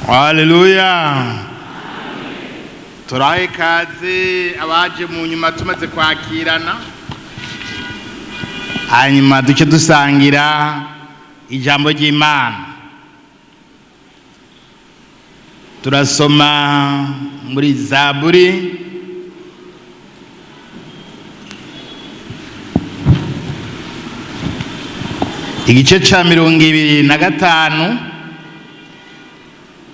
Haleluya. Turahe ikaze abaje mu nyuma tumaze kwakirana, hanyuma duce dusangira ijambo ry'Imana. Turasoma muri Zaburi igice ca 25.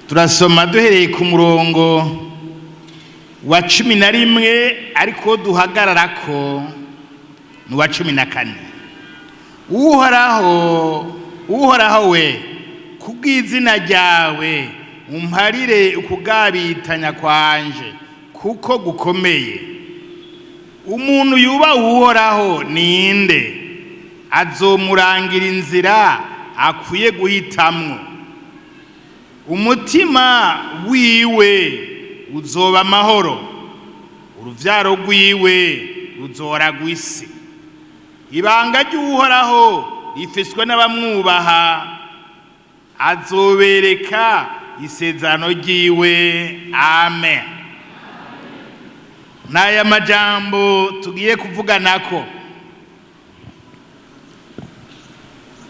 Turasoma duhereye ku murongo wa 11, ariko duhagararako ni uwa 14. Uhoraho, Uhoraho we, kubw'izina ryawe umparire ukugabitanya kwanje, kuko gukomeye. Umuntu yubaha Uhoraho ninde? Azomurangira inzira akwiye guhitamwo. Umutima wiwe uzoba amahoro, uruvyaro rwiwe ruzoragwa isi. Ibanga ry'Uhoraho rifiswe n'abamwubaha, azobereka isezerano ryiwe. Amen. N'aya majambo tugiye kuvuganako,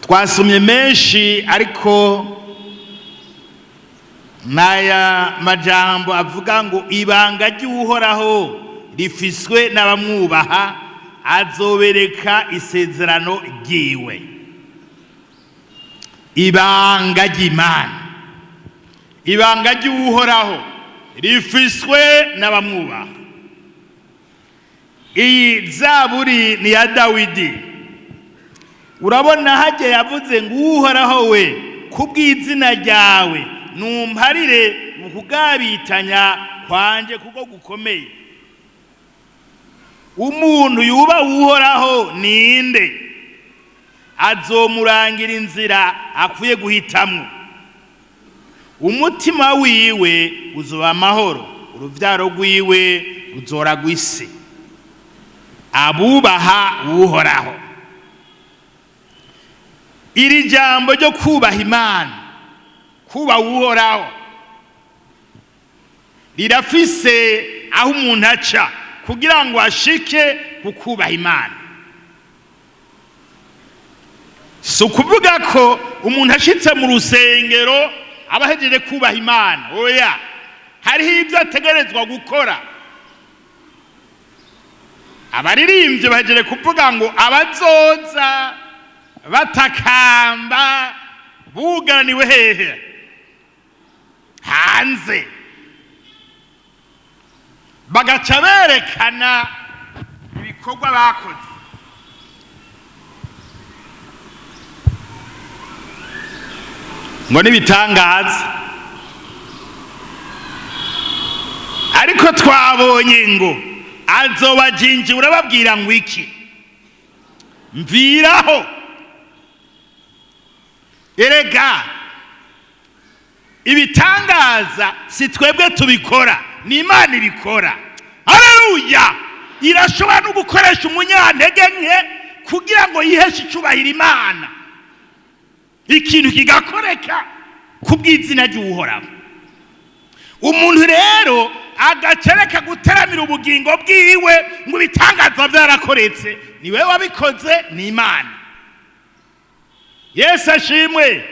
twasomye menshi, ariko n'aya majambo avuga ngo ibanga ry'Uhoraho rifiswe n'abamwubaha, azobereka isezerano ryiwe. Ibanga ry'Imana, ibanga ry'Uhoraho rifiswe n'abamwubaha. Iyi zaburi ni ya Dawidi. Urabona hajya yavuze ngo Uhoraho we, kubw'izina ryawe numparire mu kugabitanya kwanje kuko gukomeye. Umuntu yubaha Uhoraho ninde? Azomurangira inzira akwiye guhitamwo. Umutima wiwe uzoba amahoro, uruvyaro rwiwe ruzoragwa isi. Abubaha Uhoraho. Iri jambo ryo kubaha Imana, kubaha Uhoraho, rirafise aho umuntu aca kugira ngo ashike ku kubaha Imana. Si ukuvuga ko umuntu ashitse mu rusengero aba ahejeje kubaha Imana, oya, hariho ibyo ategerezwa gukora. Abaririmbyi bahejeje kuvuga ngo abazoza batakamba bugaraniwe hehe? Hanze, bagaca berekana ibikorwa bakoze. Ngo nibitangaza, ariko twabonye ngo azobajinjira, urababwira ngo iki? Mviraho. Erega ibitangaza si twebwe tubikora, ni Imana ibikora. Haleluya! Irashobora no gukoresha umunyantege nke kugira ngo yiheshe icubahiro Imana, ikintu kigakoreka kubw'izina ry'Uhoraho. Umuntu rero agacereka guteramira ubugingo bwiwe ngo ibitangaza byarakoretse, ni wewe wabikoze, ni Imana. Yesu ashimwe.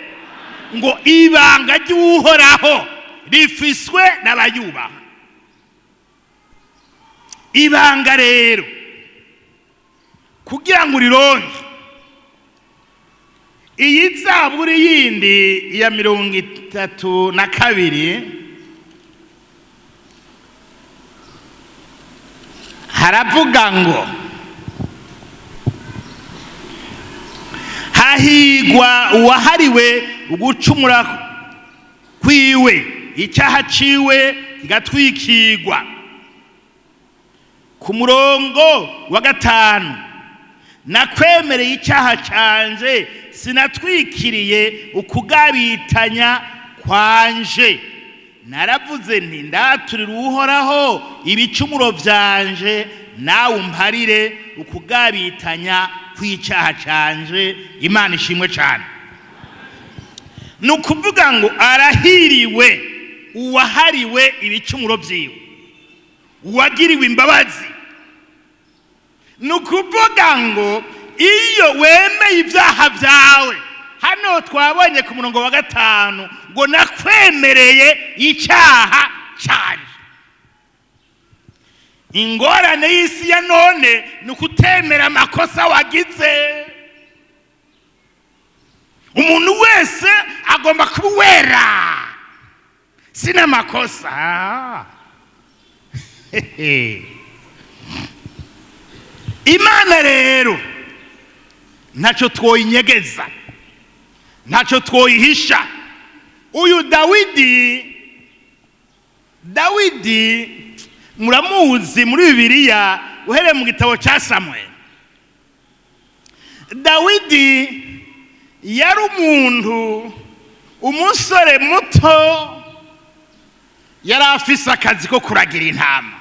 Ngo ibanga ry'Uhoraho rifiswe n'abayubaha. Ibanga rero kugira ngo urironke, iyi zaburi yindi ya 32 haravuga ngo hahigwa uwahariwe ugucumura kwiwe, icyaha ciwe kigatwikirwa. Ku murongo wa 5, nakwemereye icyaha canje, sinatwikiriye ukugabitanya kwanje. Naravuze nti ndaturira Uhoraho ibicumuro vyanje, nawe umparire ukugabitanya kw'icyaha canje. Imana ishimwe cyane. Ni ukuvuga ngo arahiriwe Uwahariwe ibicumuro byiwe, uwagiriwe imbabazi. Ni ukuvuga ngo iyo wemeye ibyaha byawe, hano twabonye ku murongo wa 5 ngo nakwemereye icyaha cyanjye. Ingorane y'isi ya none ni ukutemera amakosa wagize. Umuntu wese agomba kuba uwera, sina amakosa. Imana rero ntacyo twoyinyegeza, ntacyo twoyihisha. Uyu Dawidi muramuzi muri Bibiliya, uhereye mu gitabo cya Samuel. Dawidi yari umuntu, umusore muto, yari afise akazi ko kuragira intama.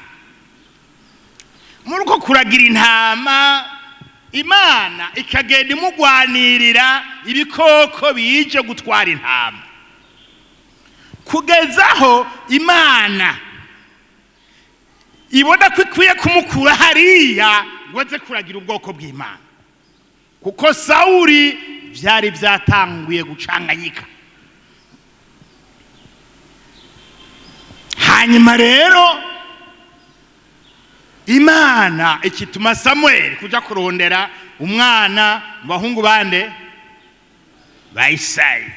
Muri uko kuragira intama, Imana ikagenda imugwanirira ibikoko bije gutwara intama, kugeza aho Imana ibona ko ikwiye kumukura hariya ngo aze kuragira ubwoko bw'Imana, kuko Sawuri byari byatanguye gucanganyika. Hanyuma rero Imana ikituma Samuel kuja kurondera umwana mu bahungu bande ba Isayi.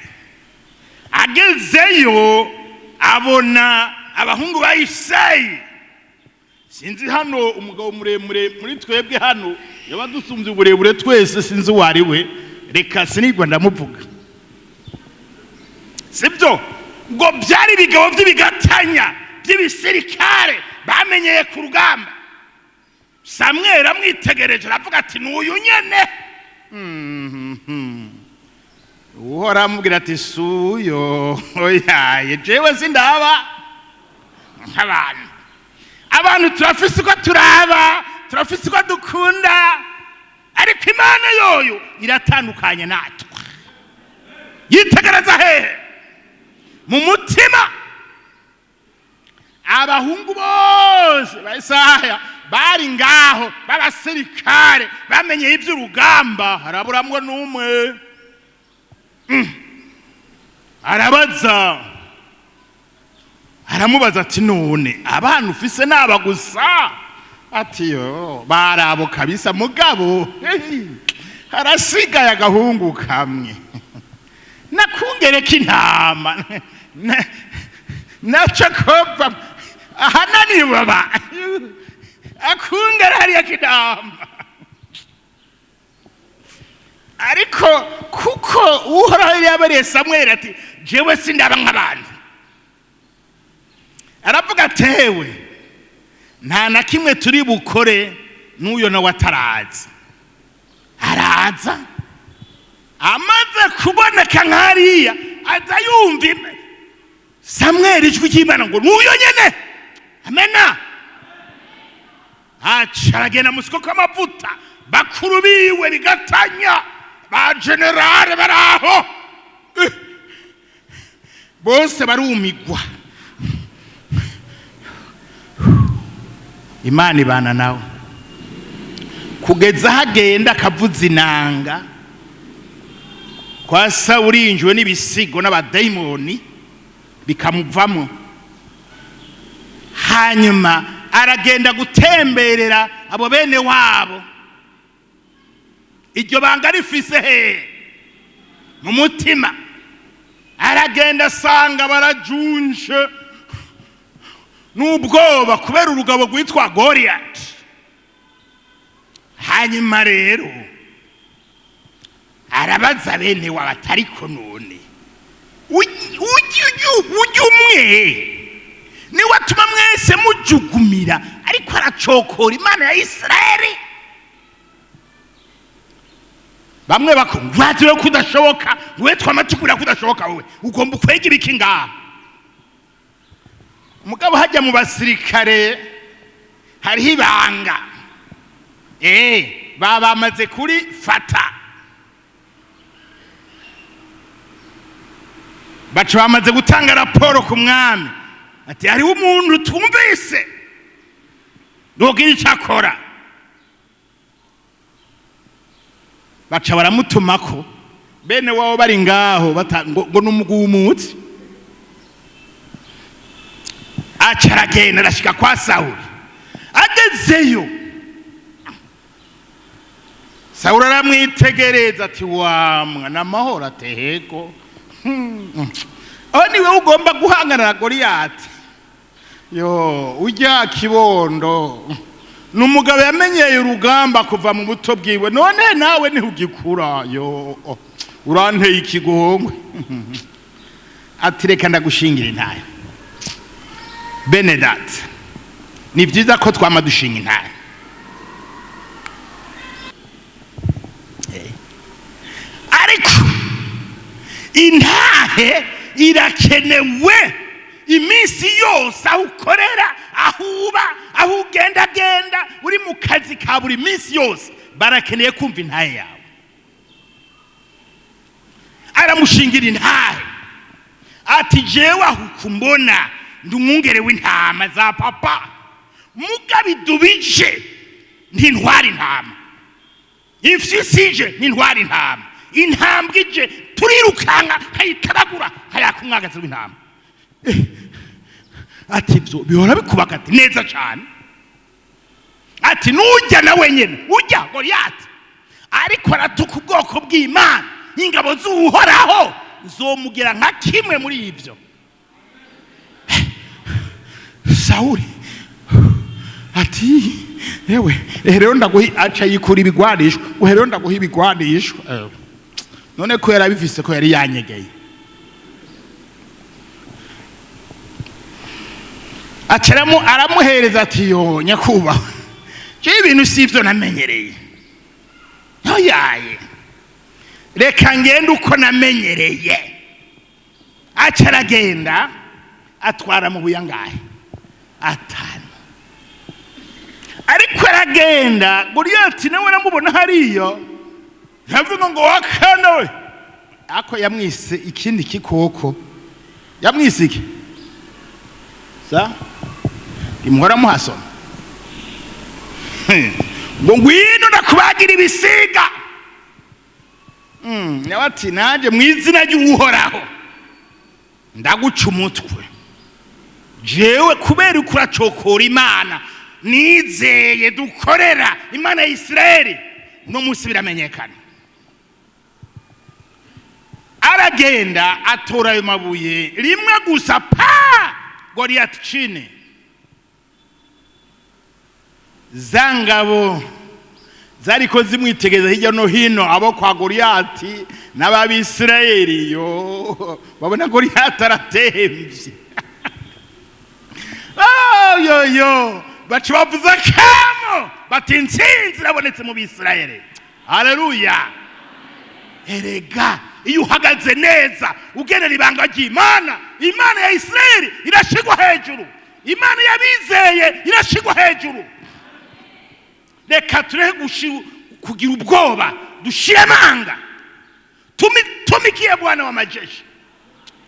Agezeyo abona abahungu ba Isayi. Sinzi hano umugabo muremure muri twebwe hano yaba dusumbye uburebure twese, sinzi uwo ari we, reka sinigwa ndamuvuga, sibyo? Ngo byari ibigabo by'ibigatanya by'ibisirikare bamenyeye ku rugamba. Samweli amwitegereje aravuga ati n'uyu nyene. Uhora amubwira ati suyo oyaye, jewe sindaba nk'abantu. Abantu turafise uko turaba, turafise uko dukunda, ariko Imana yoyo iratandukanye natwe. Yitegereza hehe? Mu mutima. Abahungu bose ba Isaya bari ngaho b'abasirikare bamenye iby'urugamba, haraburamwo n'umwe. Arabaza, aramubaza ati none abana ufise naba gusa? Ati yo barabo kabisa, mugabo harasigaye agahungu kamwe nakungereka intama naco kova ahananiwe aba akungera hariya k'intama. Ariko kuko Uhoraho yari yabereye Samweli ati jewe sindaba nk'abantu, aravuga atewe nta na kimwe turi bukore n'uyo nawe ataraza. Araza amaze kuboneka nk'ariya, aza yumva Samweli ijwi ry'Imana ngo n'uyo nyene. Amena. Aca aragenda mu soko k'amavuta, bakuru biwe bigatanya ba generale baraho bose barumigwa. Imana ibana nawe kugeza hagenda akavuza inanga kwa Sawuli yinjiwe n'ibisigo n'abadayimoni bikamuvamo. Hanyuma aragenda gutemberera abo bene wabo. Iryo banga rifise he? Mu mutima. Aragenda asanga barajunje n'ubwoba kubera urugabo rwitwa Goliath. Hanyuma rero arabaza bene wabo atariko none ujya umwe niwe atuma mwese mujugumira, ariko aracokora Imana ya Isirayeli. Bamwe bakungwatira kudashoboka, wewe twamatukura kudashoboka, wewe ugomba ukwega ibiki ngaha. Mugabo hajya mu basirikare hariho ibanga, babamaze kuri fata, baca bamaze gutanga raporo ku mwami. Ati hariho umuntu twumvise ntugira icyo akora. Baca baramutumako bene wabo bari ngaho ngo ni umugumutsi. Aca aragenda arashika kwa Sawuli. Agezeyo Sawuli aramwitegereza ati wamwa n'amahoro? Ateheko aho niwe ugomba guhangana na Goliyati? Yo ujya kibondo ni umugabo yamenyeye urugamba kuva mu buto bwiwe, none nawe ntugikura. Yo uranteye ikigongwe. Ati reka ndagushingira intahe. Bene data, ni byiza ko twama dushinga intahe, ariko intahe irakenewe iminsi yose, aho ukorera, aho uba, aho ugendagenda, uri mu kazi ka buri minsi yose, barakeneye kumva intahe yawe. Aramushingira intahe ati jewe aho ukumbona ndi umwungere w'intama za papa, mugabo idubije ntintwara intama, imfyisi ije ntintwara intama, intambwe ije turirukanka nkayitabagura nkayaka umwagazi w'intama. Ati ibyo bihora bikubaka? Ati neza cyane. Ati nujya na wenyine ujya Goliyati ariko aratuka ubwoko bw'Imana, ingabo z'Uhoraho zomugira nka kimwe muri ibyo. Sawuli ati yewe rero ndaguha, aca yikura ibigwanisho, rero ndaguha ibigwanisho. None ko yarabifise, ko yari yanyegeye? Acaramo aramuhereza ati yo nyakubahwa, je ibintu si ivyo namenyereye, ntoyaye, reka ngende uko namenyereye. Aca aragenda atwara mu buyangahe 5. Ariko aragenda, Goliyati nawe aramubona hariya, yavuga ngo wakana we, ako yamwise ikindi kikoko. Yamwise iki? Sa imuhora muhasoma ngo ngwino ndakubagira ibisiga. Nawe ati nanjye mu izina ry'Uhoraho ndaguca umutwe, jewe kubera uko uracokora Imana nizeye dukorera, Imana ya Isirayeli, uno munsi biramenyekana. Aragenda atora ayo mabuye rimwe gusa, pa, Goliyati chini. Za ngabo zariko zimwitegereza hirya no hino, abo kwa Goliyati n'Ababisirayeli, yo babona Goliyati aratemvye. Yo yo baca bavuza kamo bati intsinzi irabonetse mu Bisirayeli. Haleluya! Erega iyo uhagaze neza ugenera ibanga ry'Imana, Imana ya Isirayeli irashigwa hejuru, Imana y'abizeye irashigwa hejuru. Reka tureke kugira ubwoba, dushire amanga, tumikie Bwana wa majeshi.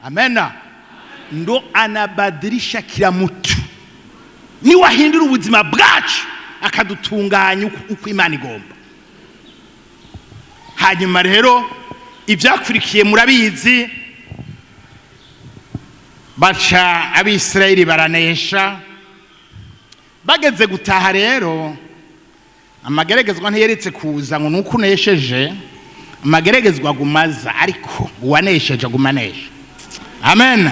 Amena. Ndo anabadilisha kila mtu, niwe ahindura ubuzima bwacu akadutunganya uko Imana igomba. Hanyuma rero ibyakurikiye murabizi, baca Abisirayeli baranesha. Bageze gutaha rero, amageragezwa ntiyeretse kuza ngo nuko unesheje, amageragezwa agumaza, ariko uwanesheje aguma anesha. Amen.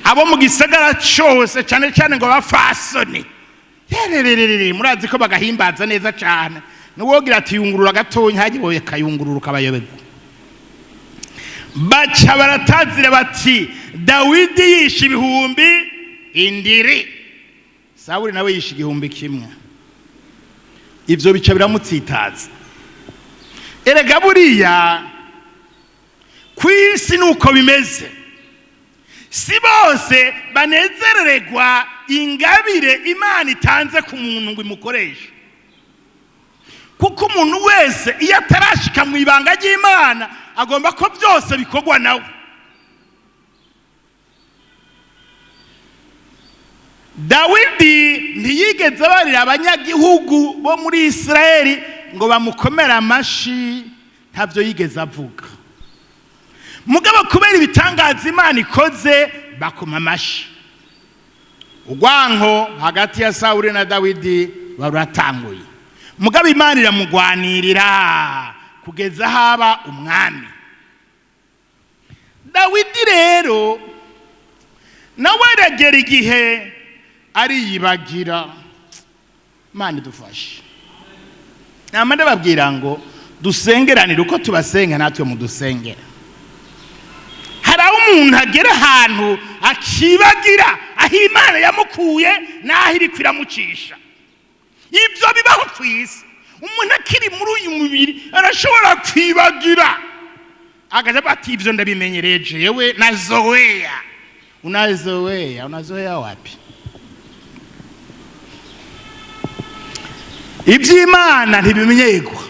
Abo mu gisagara cyose, cyane cyane ngo bafasoni yerererere, murazi ko bagahimbaza neza cyane, nuwogira ati yungurura gatonya hagiye kayungurura ukabayoberwa. Baca baratazira bati Dawidi yishe ibihumbi indiri, Sawuli nawe yishe 1000. Ivyo bica biramutsitaza. Erega buriya ku isi nuko bimeze, si bose banezerererwa ingabire Imana itanze ku muntu ngo imukoreshe, kuko umuntu wese iyo atarashika mu ibanga ry'Imana agomba ko byose bikorwa nawe. Dawidi ntiyigeze abarira abanyagihugu bo muri Isirayeli ngo bamukomere amashi, ntabyo yigeze avuga. Mugabo kubera ibitangaza Imana ikoze, bakoma amashi. Urwanko hagati ya Sawuli na Dawidi ruratanguye, mugabo Imana iramugwanirira kugeza haba umwami. Dawidi rero nawe aragera igihe ariyibagira. Imana idufashe. Nama ndababwira ngo dusengeranire uko tubasenga, natwe mudusengera. Hari aho umuntu agera ahantu akibagira aho Imana yamukuye n'aho iri kwiramucisha. Ibyo bibaho ku isi. Umuntu akiri muri uyu mubiri arashobora kwibagira, agaca avuga ati: "Ibyo ndabimenyereye jewe, nazoea." Unazoea, unazoea wapi? Iby'Imana ntibimenyerwa.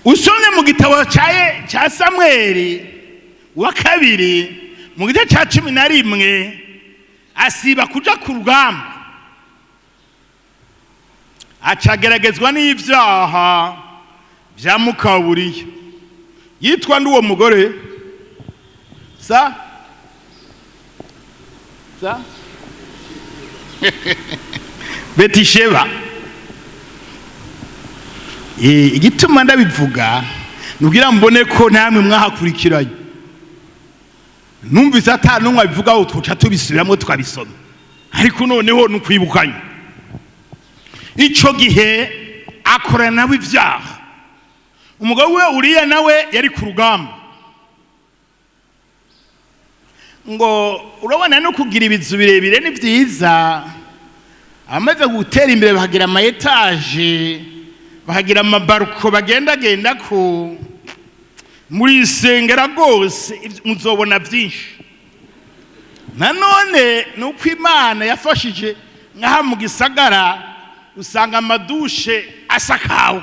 Usomye mu gitabo cya Samweli wa kabiri, mu gice cya 11, asiba kuja ku rugamba, acageragezwa n'ibyaha byamukaburiye. Yitwa n'uwo mugore sa sa Betisheba. Igituma ndabivuga nugira mbone ko namwe mwahakurikiranye. Numvise ata n'umwe abivugaho, twoca tubisubiramo tukabisoma, ariko noneho ni ukwibukanya. Ico gihe akorana nawe ibyaha. Umugabo we Uriya nawe yari ku rugamba. Ngo urabona, no kugira ibizu birebire ni byiza. Abamaze gutera imbere bahagira ama étages, bahagira ama balcons bagendagenda ko muri isengera rwose, muzobona byinshi. Nanone ni uko Imana yafashije, nk'aha mu gisagara usanga ama douches asakawe.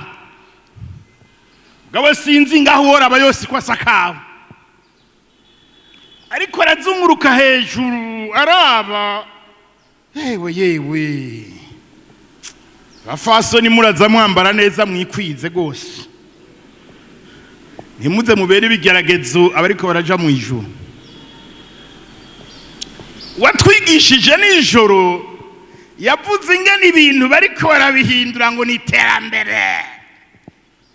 Mugabo sinzi ngaho woraba yose ko asakawe, ariko arazunguruka hejuru araba. Yewe yewe, bafasoni, muraza mwambara neza, mwikwize rwose, ntimuze mubere ibigeragezo abariko baraja mu ijuru. Watwigishije nijoro yavuze ingene ibintu bariko barabihindura ngo ni iterambere.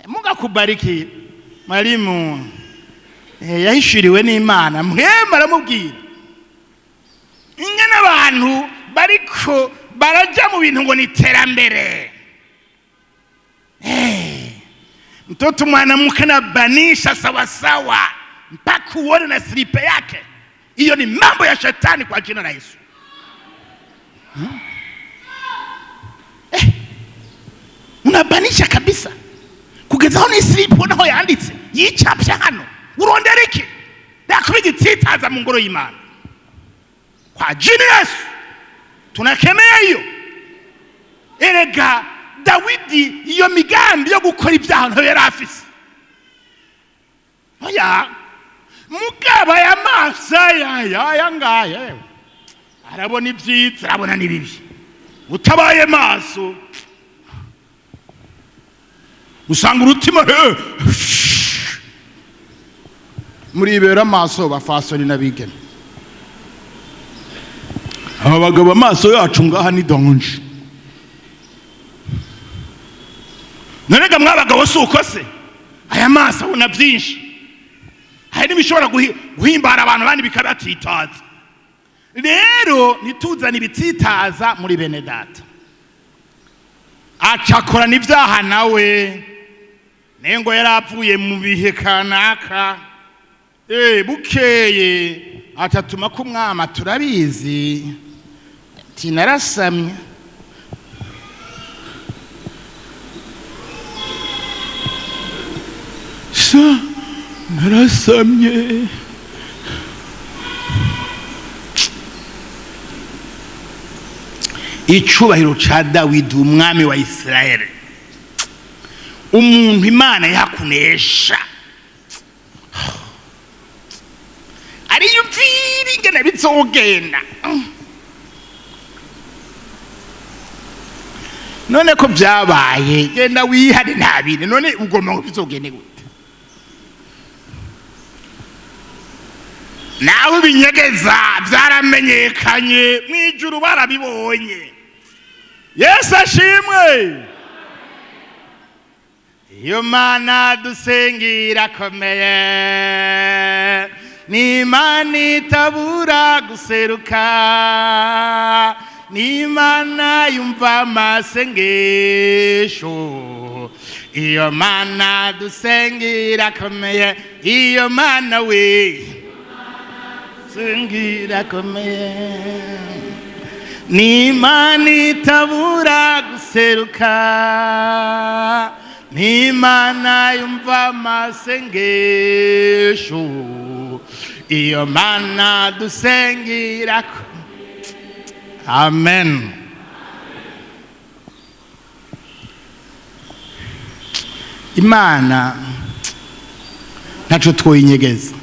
Mugakubariki mwalimu. Yahishuriwe n'Imana mwema, aramubwira ingene abantu bariko baraja mu bintu ngo ni iterambere. Mtoto mwanamke anabanisha sawasawa mpaka uone na slip yake. Hiyo ni mambo ya shetani kwa jina la Yesu. Unabanisha kabisa kugeza aho ni slip ubona aho yanditse yicapye hano. Urondera iki? Yakuba igitsitaza mu ngoro y'Imana. Kwa jina la Yesu tunakemea hiyo. Erega Dawidi iyo migambi yo gukora ibyaha ntayo yari afise, oya. Mugabo aya maso aya aya ngaya arabona ibyiza, arabona n'ibibi. Utabaye maso usanga urutima muribera amaso. Bafasoni n'abigeme, aba bagabo, amaso yacu ngaha ni danger. None ga mwabagabo, si uko se? Aya maso abona byinshi, hari n'ibishobora guhimbara abantu, abandi bikabatitaza. Rero ntituzane ibitsitaza muri bene data. Acakorana ibyaha nawe nengo yari avuye mu bihe kanaka. Bukeye atatuma ko umwama turabizi ati: "Narasamye." Sa narasamye. Icubahiro ca Dawidi, umwami wa Isirayeli, umuntu Imana yakunesha, ariyumvira ingene bizogenda. None ko byabaye, genda wihane, nta bindi. None ugomba ngo bizogende gute? Nawe ibinyegeza byaramenyekanye mu ijuru, barabibonye. Yesu ashimwe. Iyo Mana dusenga irakomeye, ni Imana itabura guseruka, ni Imana yumva amasengesho. Iyo Mana dusenga irakomeye, iyo Mana we dusenga irakomeye, ni Imana itabura guseruka, ni Imana yumva amasengesho. Iyo Mana dusenga irakomeye. Amen. Imana ntaco twoyinyegeza.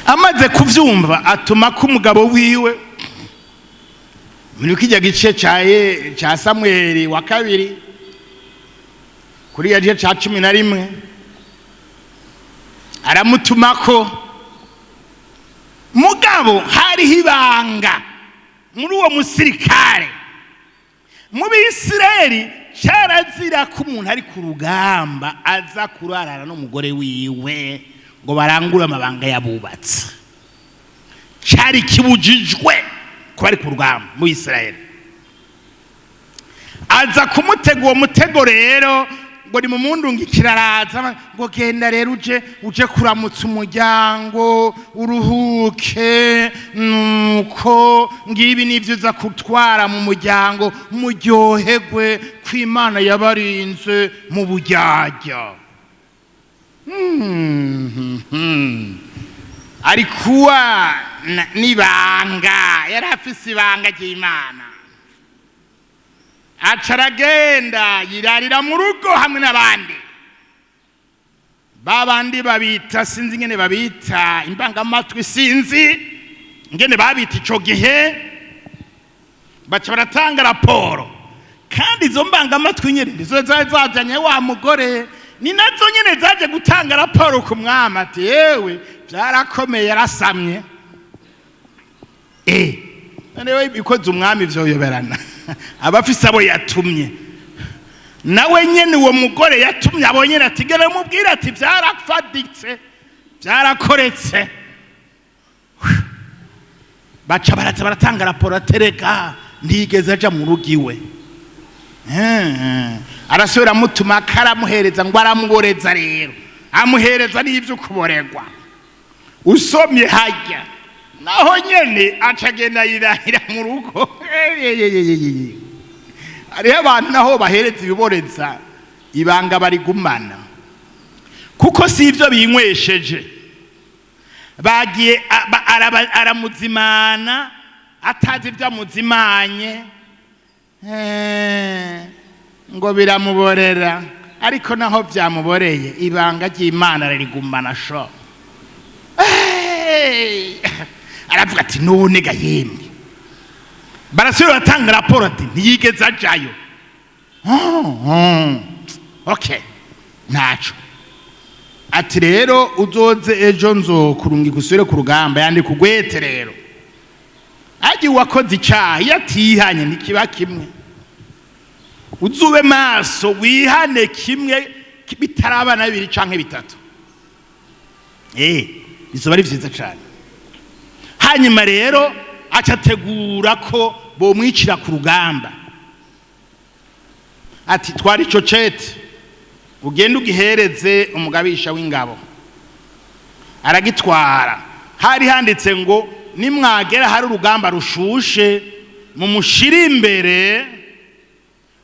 Amaze kuvyumva atuma ko umugabo wiwe muri kijya gice ca Samweli wa kabiri, kuri ya gice ca 11, aramutumako. Mugabo hariho ibanga muri uwo musirikare. Mu Bisirayeli cyarazira ko umuntu ari ku rugamba aza kurarana n'umugore wiwe ngo barangure amabanga yabubatse. Cyari kibujijwe kuba ari ku rugamba mu Bisirayeli. Aza kumutega uwo mutego rero, ngo ni mu mundungikira, araza ngo genda rero uje kuramutsa umuryango uruhuke, nuko ngibi nivyo uza kutwara mu muryango, muryoherwe ko Imana yabarinze mu buryarya. Ari kuwa n'ibanga, yari afise ibanga ry'Imana. Aca aragenda yirarira mu rugo hamwe n'abandi babandi babita, sinzi ingene babita, imbangamatwi, sinzi ingene babita ico gihe. Baca baratanga raporo, kandi izo mbangamatwi nyene nizo zari zazanye wa mugore, ni nazo nyene zaje gutanga raporo ku mwami, ati yewe byarakomeye, yarasamye. None ikoze umwami vyoyoberana, abafise abo yatumye, nawe nyene uwo mugore yatumye abo nyene, ati gera mubwire ati byarafaditse, byarakoretse. Baca baraza baratanga raporo, atereka ntigeze aja mu rugo iwe. Arasubira amutuma, karamuhereza ngo aramuboreza rero, amuhereza n'ivyo kuboregwa. Usomye hajya naho nyene aca agenda yirahira mu rugo. Hariho abantu naho bahereza ibiboreza ibanga barigumana, kuko si ivyo binywesheje. Bagiye aramuzimana atazi ibyo amuzimanye, ngo biramuborera, ariko naho byamuboreye ibanga ry'Imana rarigumana. Sho aravuga ati none ga yemwe. Barasubira batanga raporo ati ntiyigeze ajayo. Okay, ntaco. Ati rero uzoze ejo nzokurungika usubire ku rugamba, yandika ugwete rero. Agiye uwakoze icaha iyo atihanye ntikiba kimwe. Uzube maso wihane kimwe bitarabana bibiri canke bitatu, bizoba ari vyiza cane. Hanyuma rero aca ategura ko bomwicira ku rugamba, ati twari ico cete ugende ugihereze umugabisha w'ingabo. Aragitwara, hari handitse ngo nimwagera hari urugamba rushushe mumushire imbere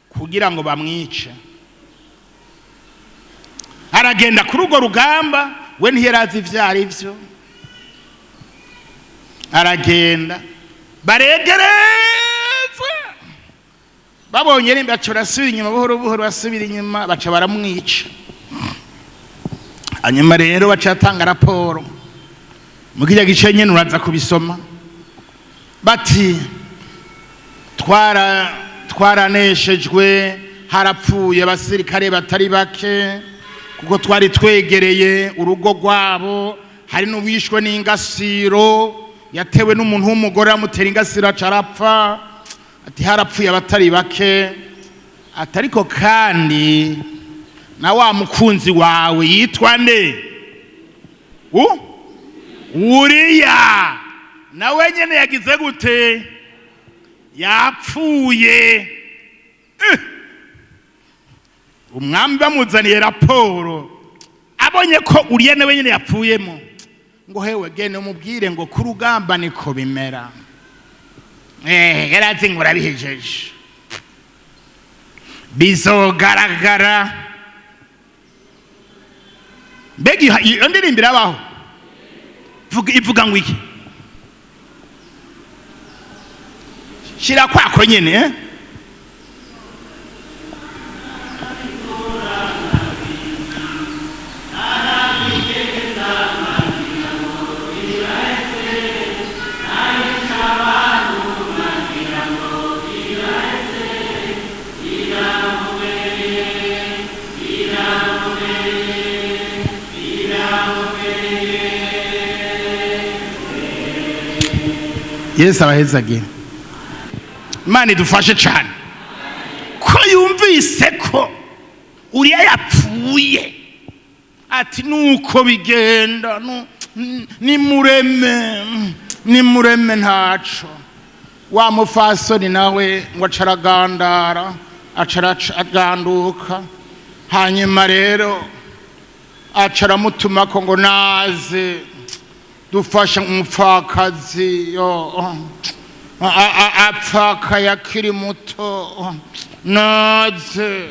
kugira ngo bamwice. Aragenda kuri urwo rugamba, we ntiyarazi ivyo ari vyo. Aragenda baregereza, babonye nimba baca barasubira inyuma buhoro buhoro, basubira inyuma, baca baramwica. Hanyuma rero baca batanga raporo mu kirya gice nyene, uraza kubisoma, bati twara Twaraneshejwe, harapfuye abasirikare batari bake, kuko twari twegereye urugo rwabo. Hari n'uwishwe n'ingasiro, yatewe n'umuntu w'umugore, amutera ingasiro aca arapfa. Ati harapfuye abatari bake. Ati ariko kandi na wa mukunzi wawe yitwa nde? Uriya nawe nyene yagize gute? Yapfuye. Umwami bamuzaniye raporo, abonye ko Uriya nawe nyene yapfuyemo, ngo hewe, gende umubwire ngo ku rugamba niko bimera. Yarazi ngo urabihejeje, bizogaragara. Mbega iyo ndirimbo irabaho? Ivuga ngo iki? Shira kwako nyene, eh? Yesu abahezagire. Imana idufashe cyane. Ko yumvise ko Uriya yapfuye, ati nuko bigenda, nimureme, nimureme, ntaco. Wa mufasoni nawe ngo acaragandara, acaraganduka. Hanyuma rero acaramutumako ngo naze dufashe umupfakazi, yo apfakaye akiri muto, naze.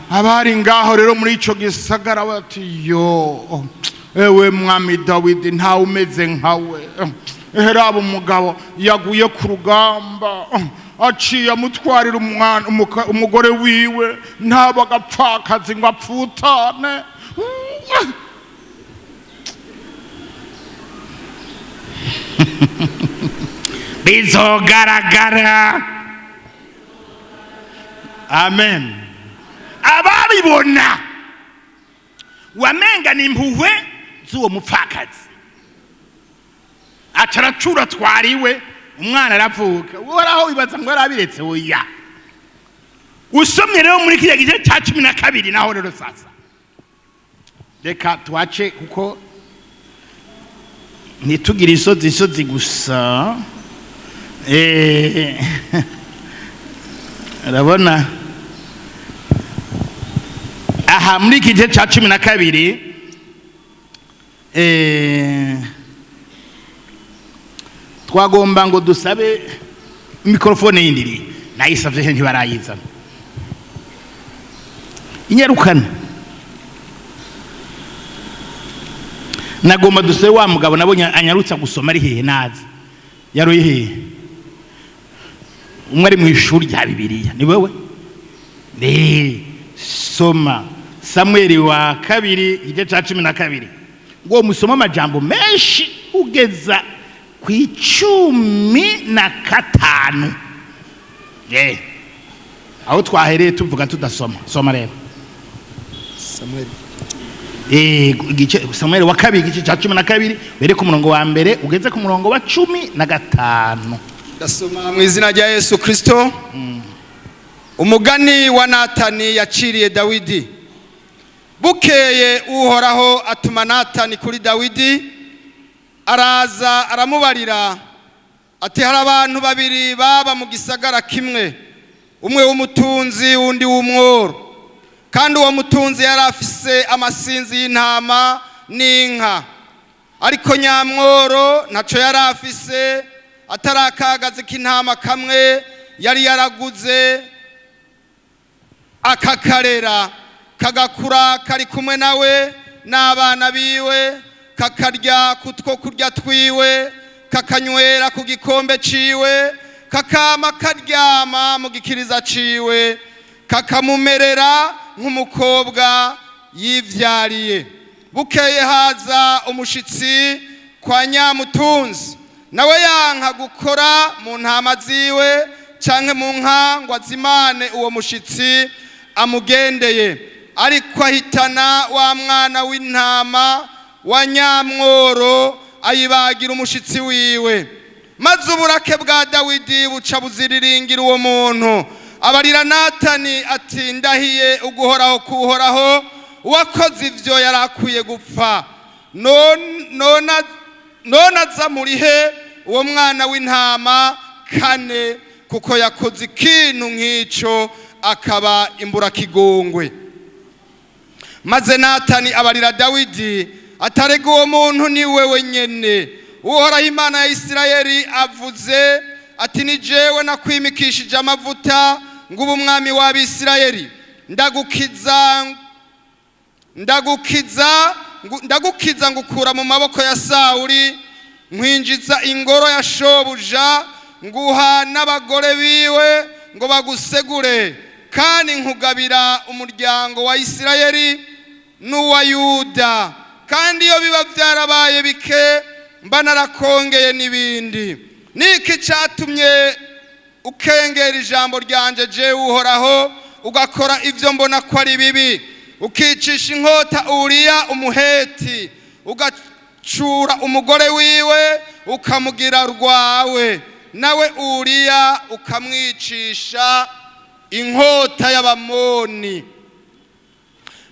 Abari ngaho rero muri ico gisagara bati: yo ewe mwami Dawidi, ntawe umeze nkawe. Raba umugabo yaguye ku rugamba, aciye amutwarira umwana, umugore wiwe, ntaba agapfakazi ngo apfutane. Bizogaragara. Amen. Ababibona wamenga ni impuhwe z'uwo mupfakazi, aca aracura twariwe, umwana aravuka. Uhoraho wibaza ngo yarabiretse? Oya. Usomye rero muri kiriya gice cya 12 naho rero, sasa reka twace, kuko ntitugire isozi isozi gusa. Urabona aha muri iki gice cya 12, twagomba ngo dusabe mikorofone yindiri. Nayisavye, ntibarayizana. Inyarukana. Nagomba dusabe wa mugabo nabonye anyarutsa gusoma. Ari hehe? Nazi yaroye hehe? Umwe ari mu ishuri rya Bibiliya, ni wewe. Soma Samweli wa kabiri igice cya 12, ngo musome amajambo menshi ugeza ku 15. Aho twahereye tuvuga tudasoma. Soma rero. Samuel. Igice Samweli wa kabiri igice cya 12, uhere ku murongo wa mbere ugeze ku murongo wa 15. Ndasoma mu izina rya Yesu Kristo. Umugani wa Natani yaciriye Dawidi. Bukeye Uhoraho atuma Natani kuri Dawidi, araza aramubarira ati: hari abantu babiri baba mu gisagara kimwe, umwe w'umutunzi, undi w'umworo. Kandi uwo mutunzi yari afise amasinzi y'intama n'inka, ariko nyamworo ntaco yari afise atari akagazi k'intama kamwe yari yaraguze, akakarera kagakura kari kumwe nawe n'abana biwe, kakarya kutwo kurya twiwe, kakanywera ku gikombe ciwe, kakama karyama mu gikiriza ciwe, kakamumerera nk'umukobwa yivyariye. Bukeye haza umushitsi kwa nyamutunzi, nawe yanka gukora mu ntama ziwe. canke mu nka ngo azimane uwo mushitsi amugendeye, ariko ahitana wa mwana w'intama wa nyamworo, ayibagira umushitsi wiwe. Maze uburake bwa Dawidi buca buziriringira uwo muntu. Abarira Natani ati: "Ndahiye uguhoraho kuhoraho, uwakoze ivyo yari akwiye gupfa. None aza murihe uwo mwana w'intama kane, kuko yakoze ikintu nk'ico akaba imburakigongwe." Maze Natani abarira Dawidi atarega: "Uwo muntu ni wewe nyene. Uhoraho Imana ya Isirayeli avuze ati: 'Ni jewe nakwimikishije amavuta ngo ube umwami w'Abisirayeli. Ndagukiza ngukura mu maboko ya Sawuli, nkwinjiza ingoro ya shobuja, nguha n'abagore biwe ngo bagusegure, kandi nkugabira umuryango wa Isirayeli n'uwa Yuda. Kandi iyo biba byarabaye bike, mba narakongeye n'ibindi. Niki cyatumye ukengera ijambo ryanje jewe Uhoraho, ugakora ibyo mbona ko ari bibi, ukicisha inkota Uriya Umuheti, ugacura umugore wiwe ukamugira rwawe, nawe Uriya ukamwicisha inkota y'Abamoni?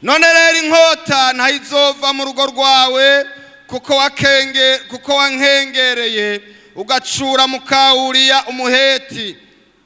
None rero inkota ntayizova mu rugo rwawe, kuko wankengereye, ugacura muka Uriya Umuheti,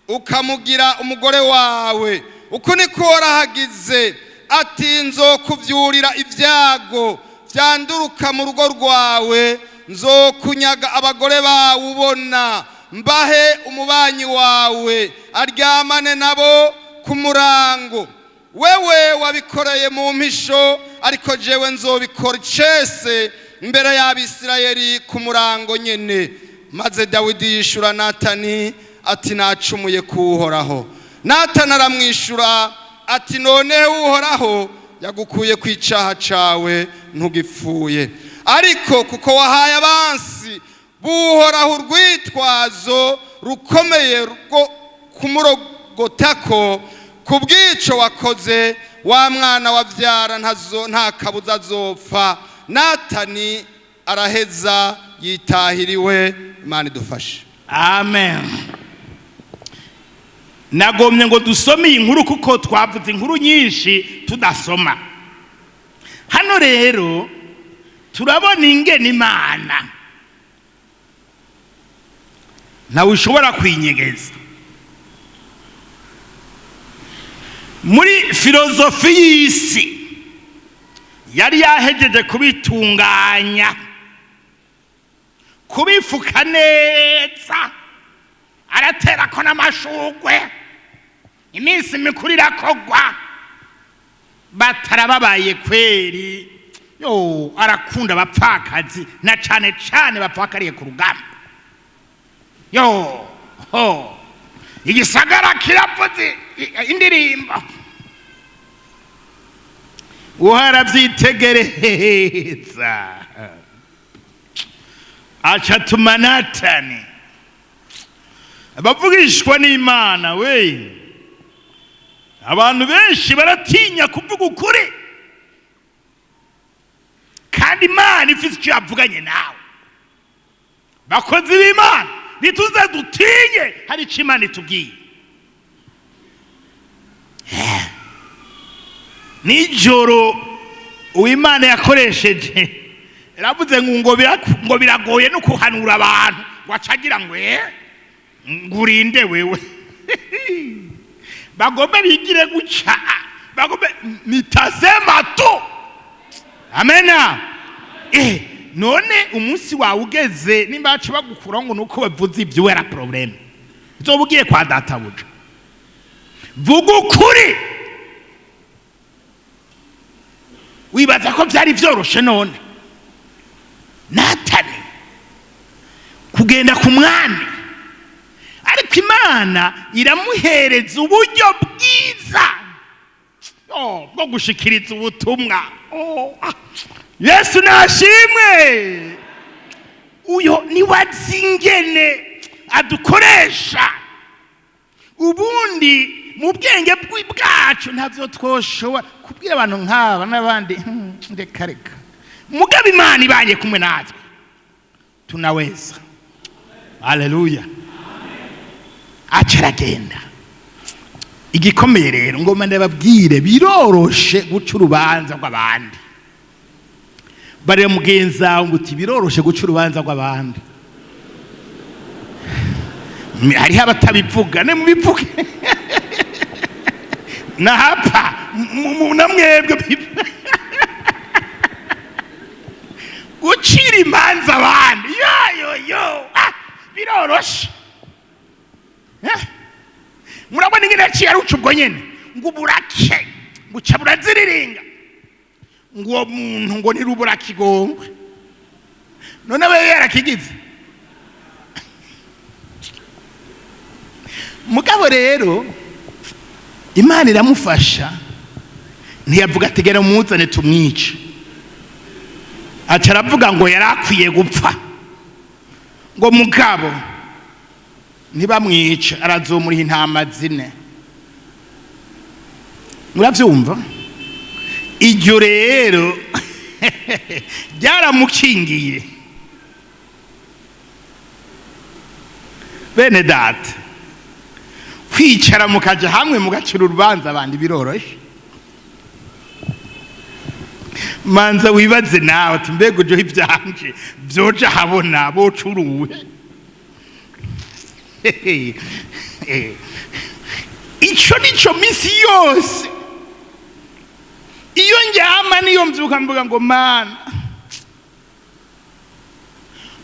ukamugira umugore wawe. Uku niko warahagize ati: Nzokuvyurira ibyago byanduruka mu rugo rwawe, nzokunyaga abagore bawe ubona, mbahe umubanyi wawe aryamane nabo ku murango. Wewe wabikoreye mu mpisho, ariko jewe nzobikora icese imbere y'Abisirayeli ku murango nyene." Maze Dawidi yishura Natani ati: "Nacumuye kuwuhoraho." Natani aramwishura ati: "Noneho Uhoraho yagukuye ku icaha cawe, ntugipfuye. Ariko kuko wahaye abansi buhoraho urwitwazo rukomeye rwo kumurogotako, ku bw'ico wakoze, wa mwana wavyara nta kabuza azopfa." Natani araheza yitahiriwe. Imana idufashe. Amen. Nagomye ngo dusome iyi nkuru kuko twavuze inkuru nyinshi tudasoma. Hano rero turabona ingene Imana ntawe ushobora kwinyegeza. Muri filozofi y'isi yari yahejeje kubitunganya, kubifuka neza, araterako n'amashugwe, iminsi mikuru irakogwa, batarababaye kweri. Yo, arakunda abapfakazi, na cane cane bapfakariye ku rugamba. Yo ho, igisagara kiravuze indirimbo. Uwo aravyitegereza, aca atuma Natani. Abavugishwa n'Imana we, abantu benshi baratinya kuvuga ukuri, kandi Imana ifite icyo yavuganye nawe. Bakozi b'Imana, ntituze dutinye, hari icyo Imana itubwiye. Nijoro uwimana yakoresheje yaravuze ngo biragoye no kuhanura abantu, ngo acagira ngo ngurinde wewe, bagombe bigire guca, bagombe nitasema tu amena. None umunsi wawe ugeze, nimba baca bagukuraho ngo nuko bavuze ibyo, wera problème uzoba ugiye kwa databuja. Vuga ukuri. Wibaza ko byari byoroshe none Natani kugenda ku mwami? Ariko Imana iramuhereza uburyo bwiza, oh, bwo gushikiriza ubutumwa. Oh, ah. Yesu nashimwe. Uyo niwe azi ingene adukoresha. Ubundi mu bwenge bwacu ntabyo twoshobora kubwira abantu nk'aba n'abandi. Reka reka, mugabo Imana ibanye kumwe natwe tunaweza. Haleluya. Aca aragenda. Igikomeye rero ngoma ndababwire, biroroshe guca urubanza rw'abandi. Bareba mugenzi wawe ngo uti biroroshe guca urubanza rw'abandi. Hariho abatabivuga, ne mubivuge nahapa na mwebwe gucira imanza abandi yo yo yo, biroroshe. Murabona ingene yaciye aruca ubwo nyene ngo burake buca buraziriringa, ngo uwo muntu ngo ntirubura kigongwe, none we yarakigize. Mugabo rero Imana iramufasha, ntiyavuga ati gera muzane tumwice, aca aravuga ngo yari akwiye gupfa, ngo mugabo ntibamwice, arazomuriha intama 4. Muravyumva? Iryo rero ryaramukingiye. Bene data, kwicara mukaja hamwe mugacira urubanza abandi biroroshe. Manza wibaze nawe ati mbega ujo ivyanje vyoja habona bocuruwe. Ico nico misi yose iyo njyama niyo mbyuka mvuga ngo Mana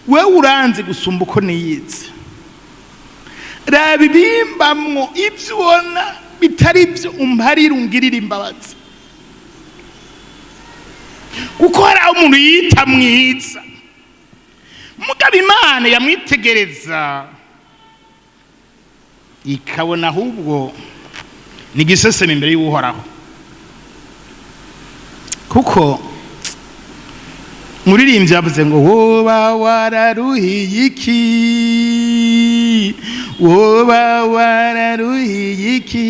wewe uranzi gusumba uko niyizi, raba ibimbamwo ibyo ubona bitari byo umparire ungirire imbabazi. Kuko hari aho umuntu yita mwiza, mugabo Imana yamwitegereza ikabona ahubwo ni igiseseme imbere y'Uhoraho. Kuko muririmbyi yavuze ngo woba wararuhiye iki, woba wararuhiye iki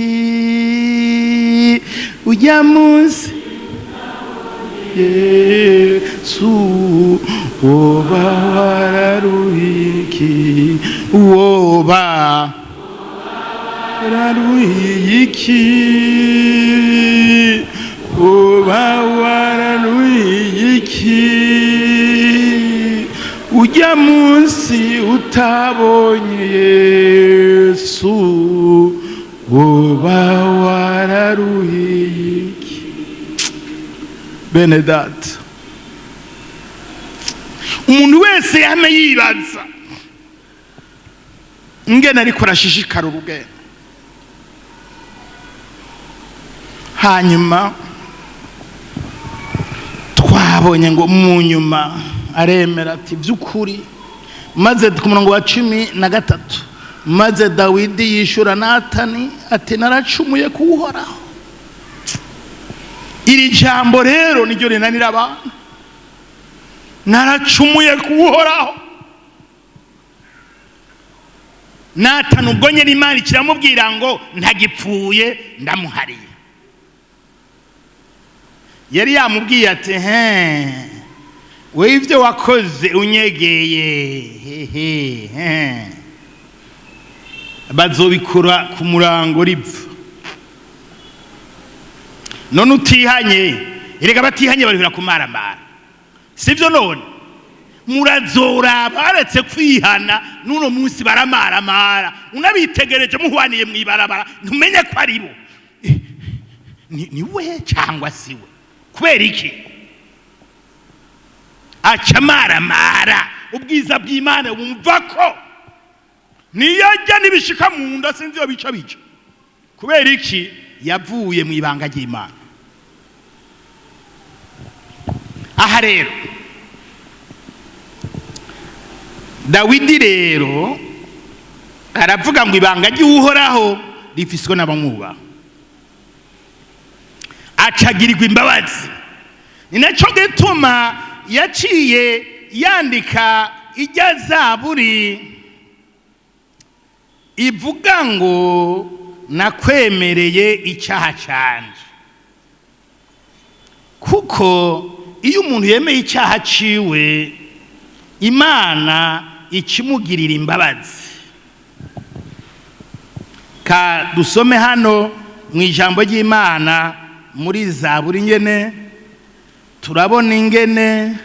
ujya munsi Yesu, woba wararuhiye iki, woba wararuhiye iki, woba wararuhiye iki ujya munsi utabonye Yesu, woba wararuhiye iki. Bene data, umuntu wese yame yibaza ingene ariko arashishikara urugendo. Hanyuma twabonye ngo mu nyuma aremera ati by'ukuri, maze ku murongo wa 13, maze Dawidi yishura Natani ati naracumuye kuwuhoraho. Iri jambo rero niryo rinanira abantu, naracumuye kuwuhoraho. Natani ubwo nyene Imana ikiramubwira ngo ntagipfuye ndamuhariye. Yari yamubwiye ati he we ivyo wakoze unyegeye hehe he bazobikora ku murango ripfa. None utihanye, erega batihanye barihura kumaramara, sivyo? None murazora baretse kwihana n'uno munsi baramaramara, unabitegereje muhwaniye mwibarabara ntumenye ko ari bo, ni we cyangwa si we. Kubera iki aca maramara? Ubwiza bw'Imana wumva ko niyajya nibishika mu nda sinzi iyo bica bica. Kubera iki? Yavuye mu ibanga ry'Imana. Aha rero Dawidi rero aravuga ngo ibanga ry'Uhoraho rifiswe n'abamwubaha, acagirirwa imbabazi. Ni nacyo gituma yaciye yandika ijya zaburi Ivuga ngo nakwemereye icyaha canje. Kuko iyo umuntu yemeye icyaha ciwe, Imana ikimugirira imbabazi. Ka dusome hano mu ijambo ry'Imana muri Zaburi, nyene turabona ingene